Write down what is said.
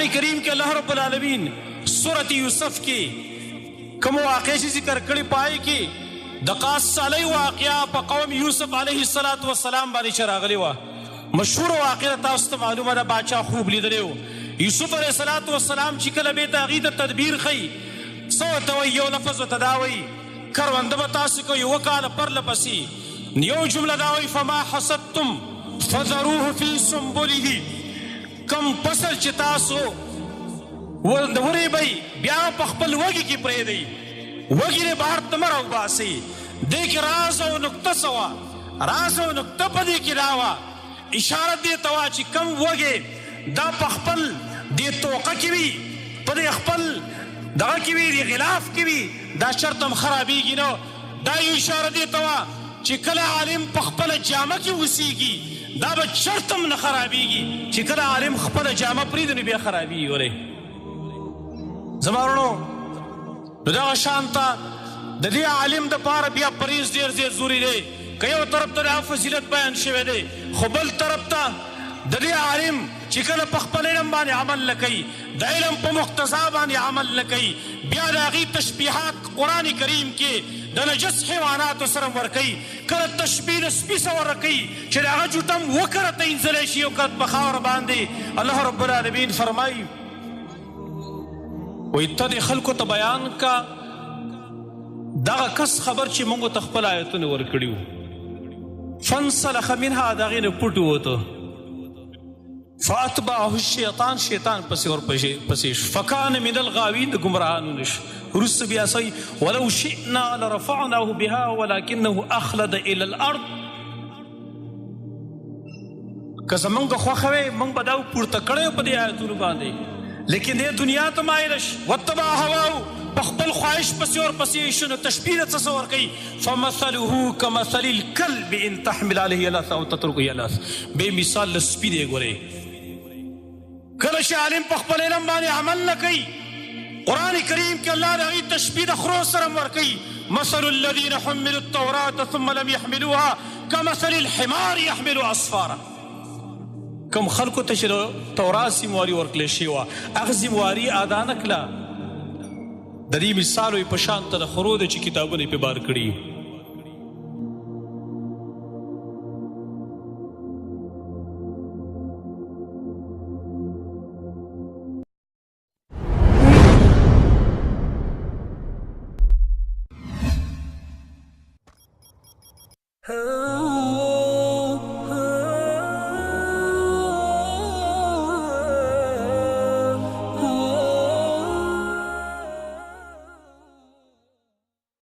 قرآن کریم کې الله رب العالمین سورة یوسف کې کوم واقع چې ذکر کړی پای کې د قاص علی واقعا په قوم یوسف علیه الصلاة والسلام باندې چې راغلی وه، مشهوره واقعه ده، تاسو ته معلومه ده، باچا خوب لیدلی و، یوسف علیه الصلاة والسلام چې کله بېرته هغوی ته تدبیر ښیي څه ورته وایي؟ یو لفظ ورته دا وایي، کرونده به تاسو کوئ اووه کاله پرله پسې، یو جمله دا وایي، فما حصدتم فذروه فی سنبله، کوم فصل چې تاسو ورېبئ بیا په خپل وږي کې پرېږدئ، وږي دې بهر ته مه راوباسئ. دې کې راز او نکته څه وه؟ راز او نکته په دې کې دا وه، اشاره دې ته وه چې کوم وږی دا په خپل دې توقه کې وي، په دې خپل دغه کې وي، دې غلاف کې وي، دا چرته هم خرابېږي نه. دا یو اشاره دې ته وه چې کله عالم په خپله جامه کې اوسېږي دا به چرته هم نه خرابېږي، چې کله عالم خپله جامه پرېږدي نو بیا خرابېږي. ولې زما وروڼو؟ نو دغه شان ته د دې عالم د پاره بیا پرهیز ډېر زیات ضروري دی. که یو طرف ته دا فضیلت بیان شوی دی، خو بل طرف ته د دې عالم چې کله په خپل علم باندې عمل نه کوي، د علم په مقتضا باندې عمل نه کوي، بیا د هغې تشبیهات قرآن کریم کې د نجس حیواناتو سره هم ورکوي، کله تشبیه د سپي سره ورکوي چې د هغه جوټه هم اووه کرته اینځلی شي، یو کرت په خاوره باندې. الله رب العالمین فرمایي، وایي ته دې خلکو ته بیان کا دغه کس خبر چې موږ ته خپل آیتونه ورکړي وو، فانسلخ منها، د هغې نه پټ ووته، فاتبعه الشیطان، شیطان پسې ورپسې شو، فکان من الغاوین، د ګمراهانو نه شو. وروسته بیا سي ولو شئنا لرفعناه بها ولكنه اخلد الى الارض، که زمونږ خوښه وی مونږ به دا پورته کړی په دې آیتونو باندې، لیکن دې دنیا ته مایل شي، واتبع هواه، په خپل خواهش پسې ورپسې شو، نو تشبیه د څه څه ورکوي؟ فمثله کمثل الکلب ان تحمل علیه یلهث او تترکه یلهث، بې مثال له سپي دی. ګورئ کله چې عالم په خپل علم باندې عمل نه کوي، قرآن کریم کې الله د هغې تشبیه د خرو سره هم ورکوي، مثل الذین حملوا التوراة ثم لم يحملوها کمثل الحمار يحمل اسفارا. کوم خلکو ته چې د تورات ذمواري ورکړل شوې وه، هغه ذمواري ادا نه کړه، د دې مثال یې په شان ته د خرو دی چې کتابونه یې پرې بار کړي.